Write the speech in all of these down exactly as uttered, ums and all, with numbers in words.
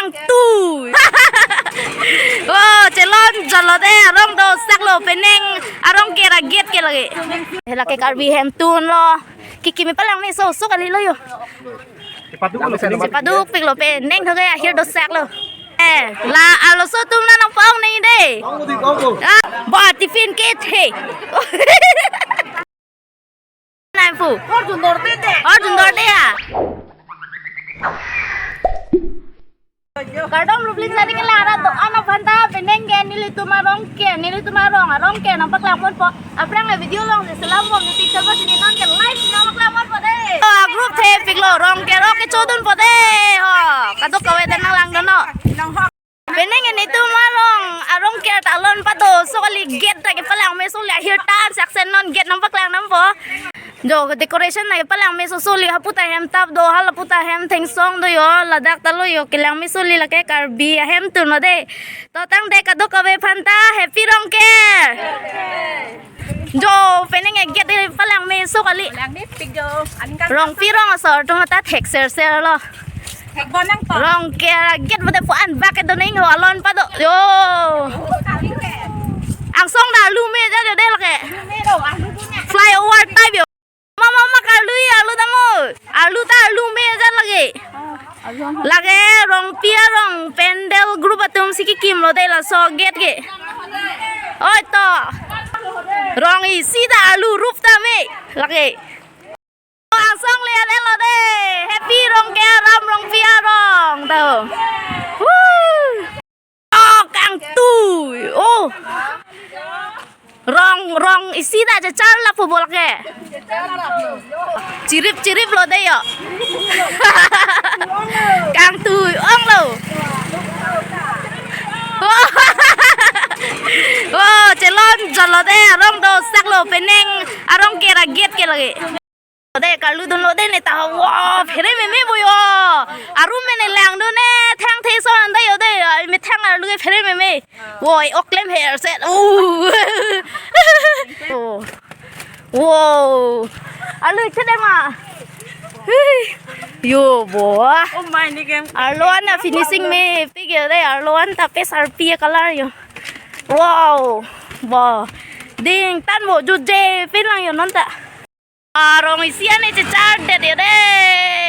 Angtui. Oh, chelon jalo de, arong dosak lo, penang arong ke ra gate ke lake. Lake Karbi hemtun lo. Kikimi palang meso so kali lo yo. Chepaduk lo, chepaduk pik lo, penang thoge ahir dosak lo. Eh, la arloso atum nang pong nang de. Ah, ba tiffin ke the. Nang pu. Arjun Dorde de. Arjun Dorde ya. Kardom lubling sari ke lara to ana phanta penang ke nelitum arong ke, nelitum arong, arong ke nangpaklang ponpo. Aphrang le video along si selam bom ni picture ba sini non ke live nangpaklang ponpo de. Oh, group the pik lo, rong ke rong ke chodun po de. Ho, kadokave dan nang langdun non. Penang ke nelitum arong, arong ke ta lon pado, so kali gate ta kepalang meso le ahir tan saksen non gate nangpaklang nangpo. Jo, decoration ta kepalang meso so le hapu ta hem tap do, halapu ta hem thengsong do yo, ladak ta lo yo, kelang meso le lake Karbi ahemtun lo de. To tangte kadokave phanta, happy Rongker. Jo, penang ke gate palang meso kali. Lang ni pik jo. Aningkan Rongpi rong asor atum ta thek ser ser lo. Thek bonang to. Rongker gate bade pu an bak do ning ho alon pado. Yo. Angsong ta arlu me ja jo de lake. Arlu me do, arlu punya. Flyover type yo. Mama, mama, arlu ya, arlu damo. Arlu ta arlu me ja lake. Lake Rongpi arong pandal group atum si kekim lo de laso gate ke. Oi to. Rong isi ta arlu rup ta me lake. Angsong le ale lo de. Happy Rongker, Ram Rongpi arong to. Woo. Oh, kangtui. Oh. Rong, rong isi ta chechar lapu bol ke. Chirip, chirip lo de yo. Kangtui ong lo. Oh, chelon jalo de, arong dosak lo, penang arong ke ra gate ke lake. De karlu dun lo de ne ta, wow, phere meme bo yo. Arum me ne langdun ne, thang the so anda yo de, ai me thang arlu ke phere meme. Woi, oklem her set. Oh. Oh. Wow. Arlu che de ma. Hey. Yo bo. Oh my, ni game. Arlo an ta finishing mepik yo de, arlo an ta pe sarpi color yo. Wow. Bo. Ding tan bo juje pin lang yo non ta. Arong isi an ne chechar det yo de.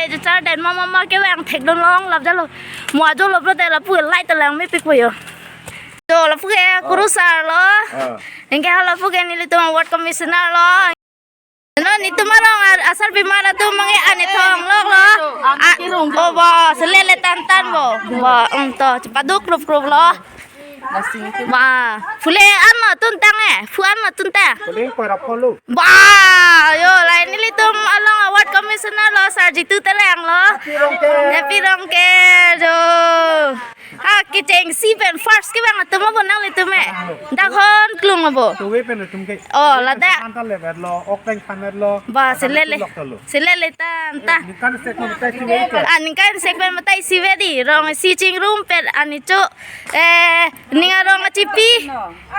Chechar det ma ma ma kevang thekdun longlap jalo. Mo ajo lo bro de lapu light ta lang mepik po yo. Jo lapu ke kurusar lo. Ah. Anke halapu ke nelitum ward commissioner lo. Non nelitum arong ar-, asarpimar atum abang ke ane thong lok lo. Ah, oh bo, selele tan tan bo. Bo, um to, chepaduk krup krup lo. Ba, phule an ma tun tang eh, phu an ma tun tang. Phule koi rap pholo. Ba, yo, lai nelitum along ward commissioner lo, Sir Jitu Terang lo. Happy Rongker. Happy Rongker, jo. Ha, kechengsi pen first kevang atum abo nanglitum eh. Dak hon klung abo. Tuwe pen atum ke. Oh, ladak. Anta level lo, okleng pamer lo. Ba, selele. Lok lo. Selele tan ta. Ningkan sek pen matai sive ke. Ah, ningkan sek pen matai sive di. Rong isi chingrum pen ani cho. Eh, ning arong achipi.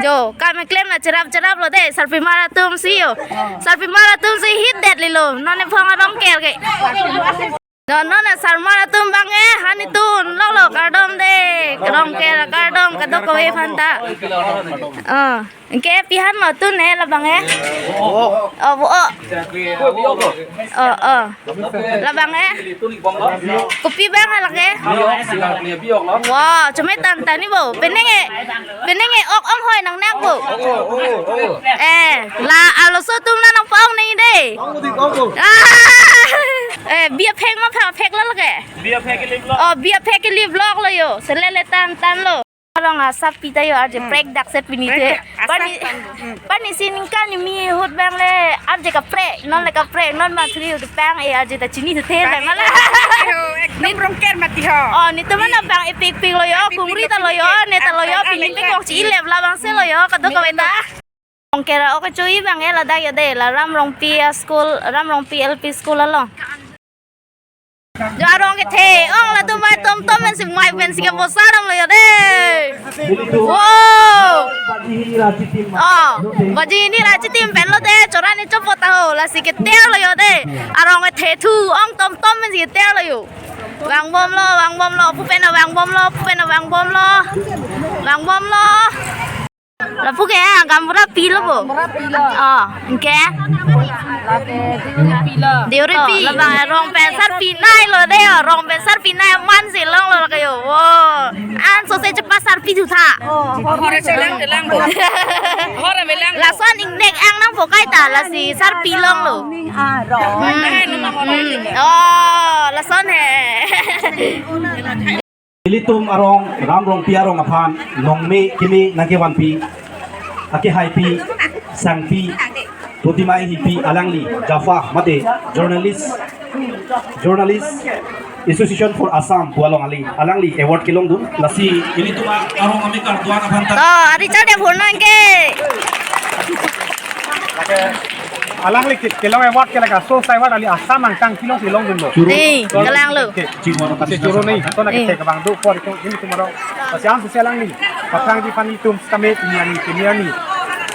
Jo, kam keklem na cherap cherap lo de, sarpimar atum si yo. Sarpimar atum si hit det lilo. Non ne phong arong ker ke. Non non na sarmar atum abang eh, hani tun lo lo kardom de. Rongker kardom kadokave aphanta. Ah. Anke pi han lo tun eh labang eh. Oh, bo, oh. Oh, oh. Labang eh. Kopi abang halake. Wow, chome tan tan ni bo. Penang eh. Penang eh ok ong hoi nang nang bo. Eh, la arloso atum nang pong nang de. Ah. Eh, bia phek ma pha phek lo lake. Bia phek ke lip lo. Oh, bia phek ke lip lo yo. Selele tan tan lo. Arong asap pita yo arje prek dak set pini the. Prek, asap pani, tan, hmm. Pani si ningkan ni mi ahut abang le arje kaprek, non le kaprek, non ma thuri ahut abang eh arje ta chinithe le mala. Pani ho, ekdom Rongker mati ho. Oh, nelitum abang epik pik lo yo, epik pik kungri lo ta lo yo, pini ke. Ne ta lo yo, ah, pini ah, pik kok chi ilep labang si lo yo, kadokave ta. Rongker ok chui abang eh ladak yo de, la Ram Rongpi a school, Ram Rongpi L P school along. Jo arong kethe ong latum bai tom tom pensi mai pensi ke bosa dam lo yo de. Wow. Oh, baji ni rachi tim pen lo de, chora ni chopo ta ho, lasi keter lo yo de. Arong kethe thu ong tom tom pensi keter lo yo. Vangbomlo, vangbomlo, pupen vangbomlo, pupen vangbomlo. Vangbomlo. Lapu ke, gaonbura pilo bo. Gaonbura pilo. Oh, anke? Lake Deuri pilo. Deuri pi. Oh, labang rong pen sarpi nai lo de, oh, rong pen sarpi nai man si longlo lake yo. Oh. Ansose chepa sarpi jutha. Oh, hor hor chelang chelang bo. Hor chelang. Lason ingnek ang nangpo kaita lasi sarpi longlo. Ning arong. Hmm. Hmm. Oh, lason he. Ilitum arong Ram Rongpi arong aphan nongme keme nangkevanpi, akehaipi, sangpi, Protima Enghipi alangli Jafa mate journalist, Journalist Association for Assam pu along alangli, alangli award kelongdun. Lasi ilitum arong amekar duan aphan ta. Oh, Richard ya phone nang ke. Alangli ke, kelong award ke lake aso sai award ali Assam angkang kelong kelongdunlo. Churu. Ni, kelonglo. Ke, churu ni, to na ke, eh, kevang do por ko ilitum arong. Lasi ansose alangli paphrangji aphan itum sitame pini arni, pini arni.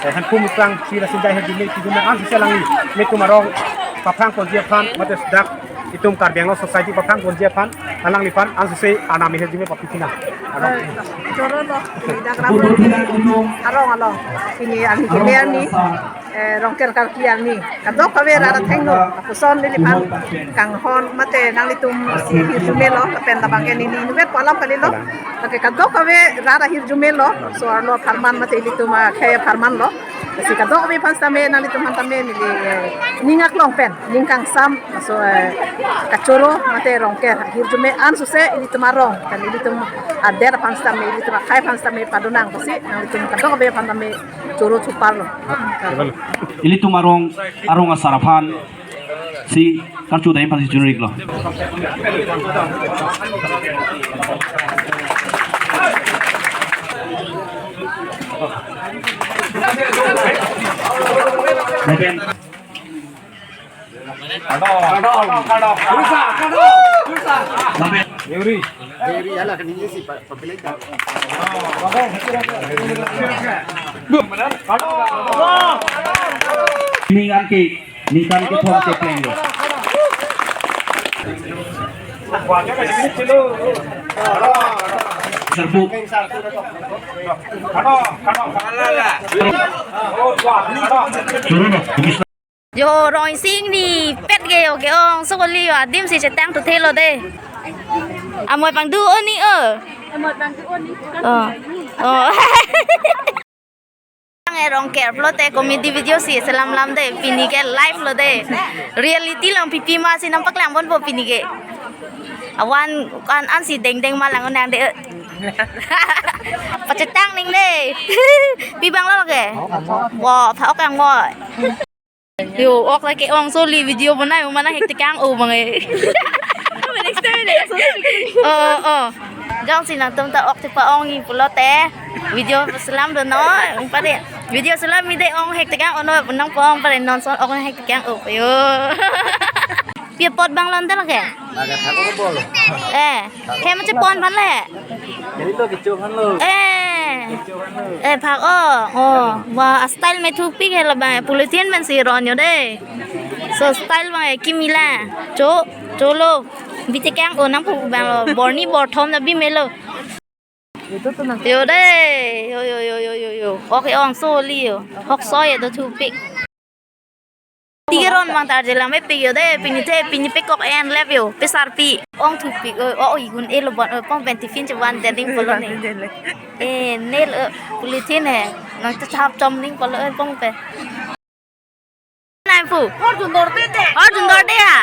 Eh, han kum prang sira sejai hedi me, itum ansose alangli, ilitum arong paphrang ponji aphan, mate dak itum Karbi Anglong society paphrang ponji aphan, alangliphan ansose anam hedi me papi tina. Arong. Choro lo, dak Ram Rongpi arong along. Pini arni, pini arni, eh, Rongker Karkli arni. Kadokave rat athengno, lapuson neliphan kanghon mate nanglitum si hirjume lo, lapen labang ke neli inutvet pu alam kalilo. Lake kadokave rat ahirjume lo, so arlo apharman mate ilitum akhei apharman lo. Lasi kadokave aphan sitame, nanglitum aphan tame neli, eh, ning aklong pen, ning kangsam, so, eh, kachoro mate Rongker hirjume ansose ilitum arong, kan ilitum adet aphan sitame, ilitum akhei aphan sitame padonang pusi, nanglitum kadokave aphan tame choro thupar lo. Ilitum arong, arong asar aphan si karchu dai aphan si chunrik lo. Ning an ke, ning an ke thom ke pleng lo. Serbu. Choro lo. Yo, Rong Ising ni pet ke yo ke-ong so kali yo, adim si chetang tu thelo de. Amoi pangdu oni o. Amoi pangdu oni. Oh. Oh. Ang e Rongker pulote comedy video si selam lam de, pini ke live lo de. Reality along pipi ma si nangpaklang ponpo pini ke. Awan an an si deng deng ma lang nang de. Pachetang ning de. Pi bang lo ke. Wo, pha ok ang wo. Yo, ok lake ong so li video bonai, mana hektik ang o bang e. Next time, next time. Oh, oh. Jongsi nangtum ta ok chepa-ongji pulote video selam do non, pare. Video selam mide ong hektik ang o non, nangpo-ong pare non son ok hektik ang o yo. Pi apot bang lon ta lake? Lake thak o bol. Eh, hem chepon aphan le. Jadi to kecho aphan lo. Eh. Kecho aphan lo. Eh, phak o. Oh, wah, style me thupik he labang. Polythene pen si ron yo de. So style bang kimi la. Cho, cholo. Bite kang o nangpu bang lo. Borni borthom na bi melo. Yo de. Yo, yo, yo, yo, yo, yo. Ok, ong so li yo. Hok so ye do thupik. Tiron mang tar jelang me pik yo de, pini te, pini pekok en lep yo, pesarpi. Ong thupik, o, o, igun e lo bon, o, pong pen tiffin chevan de ding polo ni. E, nel, o, polythene he, nang chachap chom ding polo, o, pong pe. Nai pu. Hor jun dor de de. Hor jun dor de ya.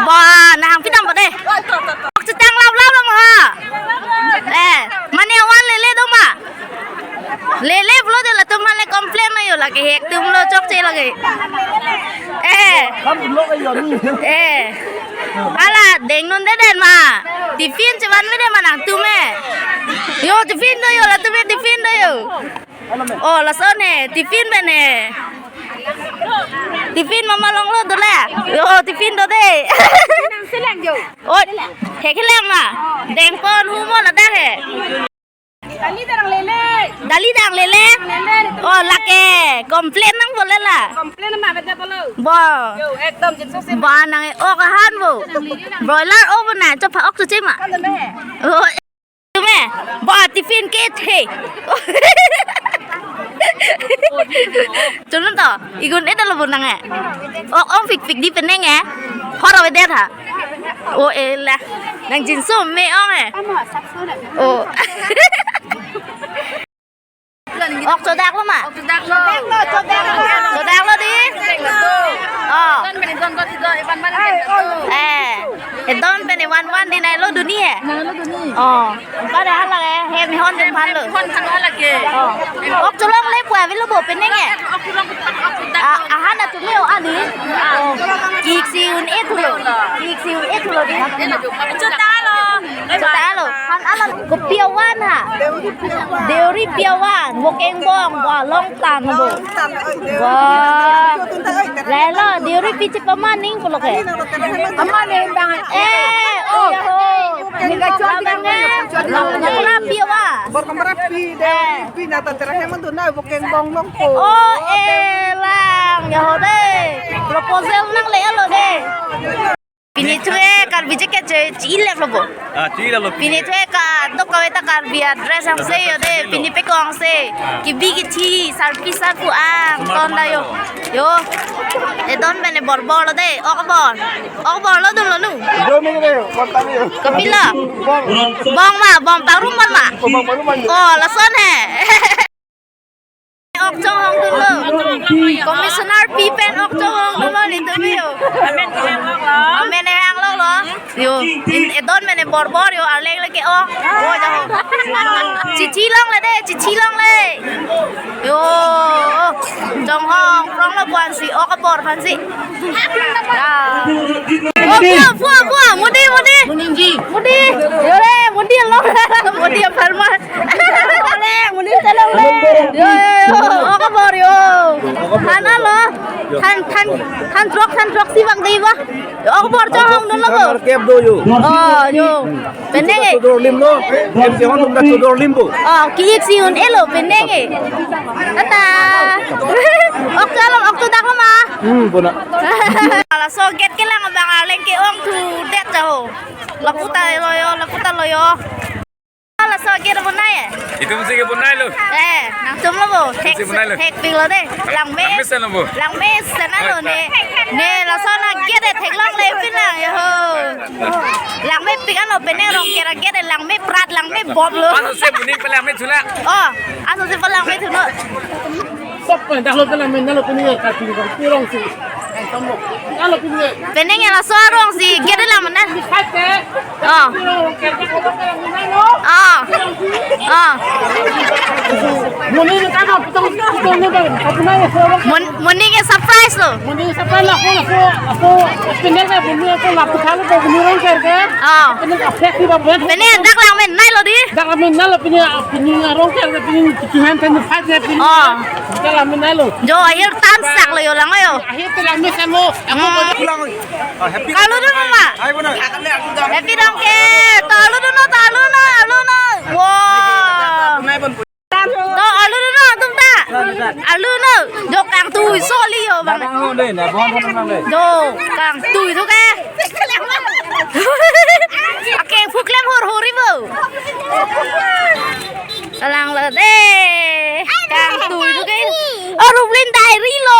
Ba, nang pidam ba de. Ok chetang lap lap lo ma. Eh, mane awan lele do ma. Lele pulo de latum mane complain na yo lake hektum lo chokche lake. Eh. Kam lo yo ni. Eh. Hala deng non de den ma. Tiffin chevan me de ma nangtum e. Yo tiffin do yo latum e tiffin do yo. Oh, lason he, tiffin pen he. Tiffin mama longlo dole. Oh, tiffin do de. Nang selang jo. Oh, he kelang ma. Dengpon hu mo ladak he. Kali darang lele. Kali dang lele. Oh, lake. Complain nangpo le la. Complain ma beda bolo. Bo. Yo, ekdom jinso se. Ba nang, oh, kahan bo. Broiler, oh, bo na, cho pha-ok cho che ma. Kan de me. Oh, tu me. Ba tiffin ke the. Chulun to. Igun eta lo bo nang e. Oh, ong phik phik di penang e. Hor awe det ha. Oh, e la. Nang jinso me ong e. Oh. Ok chodaklo ma? Ok chodaklo. Chodaklo di? Oh. Don pen don got do, ipan man pen do. Eh, e don pen ivan van di nai lo duni he? Nai lo duni. Oh. Pare hala he, he mihon dun phan lo. Hon phan hala ke. Oh. Ok cholongle pu avelo bo penang e? Ok cholong, ok chodak. Ah, ahan atum yo ani. Oh. Kik si un-e thulo. Kik si un-e thulo di. Chodaklo. Chodaklo. Han alam kopi avan ha? Deuri pi avan, Vokengbong, wah, long tan bo. Wah. Lelo, Deuri pi chepamaning pulo ke. Amaning bang. Eh, oh, ya ho. Bang, eh. Bor kamra pi avan. Bor kamra pi, Deuri pi na ta tera heman tu na Vokengbong longpo. Oh, eh, lang, ya ho de. Proposal nangle lo de. Pini thu e Karbi jacket che, chi-i lek lo bo. Ah, chi-i lek lo pini. Pini thu e kadokave ta Karbi a-dress angse yo de, pini pekong se. Ah. Kibi kithi, sarpi sarpo ang, smart ton da yo. Man lo. Yo. E don pen e borbor lo de, ok bor. Ok bor lo dunlo nu. Jo mi re, kontari. Kopilo? Bong. Bong ma, bong parum bong ma. Oh, bong parum bong. Oh, lason he. Ok chonghong dunlo. Commissioner pi pen ok chonghong dunlo nelitum yo. Amen hang lo lo. Yo, in e don pen e borbor yo, arleng leke ok. Oh, jaho. Chichi longle de, chichi longle. Yo. Chonghong prong lo puan si, ok abor phan si. Ya. Oh, pua, pua, pua, mudi, mudi. Mudi. Mudi. Yo re, mudi lo. Mudi aphan ma. Yo, yo, yo, ok bor yo. Than alo. Than, than, than throk, than throksi bang dei ba. Ok bor chonghong dunlo bo. Kep do yo. Oh, yo. Penang e. Chodor lim lo. Em si hon da chodor lim bo. Oh, ki-ik si un-e lo penang e. Tata. Ok cholong, ok chodaklo ma. Hmm, bona. Laso gate kelang abang arleng ke-ong thu det jaho. Lapu ta lo yo, lapu ta lo yo. Laso gate bonai e? Itum si ke bonai lo. Eh, nangtum lo bo. Itum si bonai lo. Thek pik lo de. Langme. Langme sen lo bo. Langme sen lo ne. Ne laso na gate e theklongle pin lang yo ho. Langme pik ano penang Rongker a-gate e langme prat langme bop lo. Aso se moning pe langme thula. Oh, aso se pe langme thulo. Sop pen dah lo telah main lo pini ya, kaki ni kurang si. Ai, tamo. Dah lo pini ya. Penang e laso arong si gate lang mana? Di khat ke. Oh. Di lo, kerja ko lo, kerja ko lo. Oh. Oh. Moning ni tamo, pitong, pitong ni bang. Satu na ya, so lo. Mon-, moning e surprise lo. Moning surprise lo, ko lo, ko, ko. Penang e, moning ko lapu thalo ko, moning Rongker ke. Oh. Penang ka flex ni ba, buat. Penang dak langme nai lo di. Dak langme nai lo, pini, pini Rongker ke, pini tuhan twenty-five ya, pini. Oh. Dak langme nai lo. Jo, akhir tan sak lo yo lang yo. Akhir te langme san lo. Ako ko pulang. Arlo dun ma? Happy Rongker. To arlo dunnon, to arlo dunnon, arlo dunnon. Wow. To arlo dunnon, tum ta. Arlo dunnon. Jo kangtui soli yo bang. Jo kangtui tu ke. Akeng phuklem hor hori bo. Kalang lo de. Kangtui tu ke. Oh, Rublin diary lo.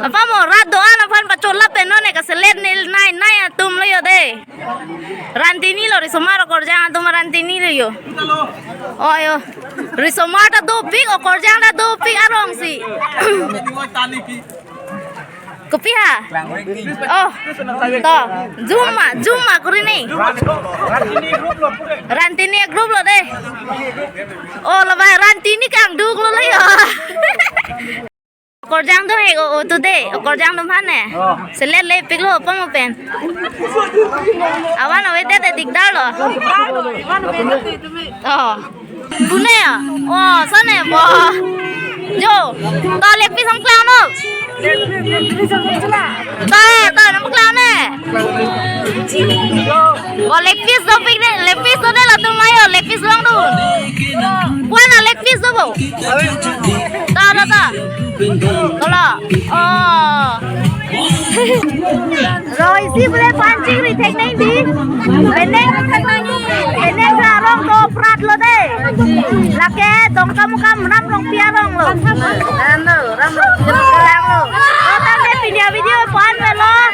Apa mo rat doan aphan pacholap pen non e kaselet nel nai nai atum lo yo de. Rantini lo, risomar okorjang atum rantini lo yo. Oh yo. Risomar ta dopik, okorjang ta dopik arong si. Kopi ha? Oh. To. Zoom ma, zoom ma kuri ni. Rantini group lo de. Oh, labai Rantini kangduk lo le yo. Okorjang do he o, o tu de. Okorjang do mane. Oh. Selet le pik lo pamo pen. Avan ave det dikdar lo. Oh. Bune ya? Oh, sone bo. Jo. To le pi song klang no. Ta, ta, nang paklang ne. O, leg piece dopik ne, leg piece do ne latum ayo, leg piece longdun. Ko-an a leg piece do bo. Ta, ta, ta. Tolo. O. Ro isi pule panching ri thek nang di. Penang, penang arong do prat lo de. Lake Dongkamukam Ram Rongpi arong lo. Ram lo, Ram Rongpi arong lo. O, tangte pini a-video ko-an avelo.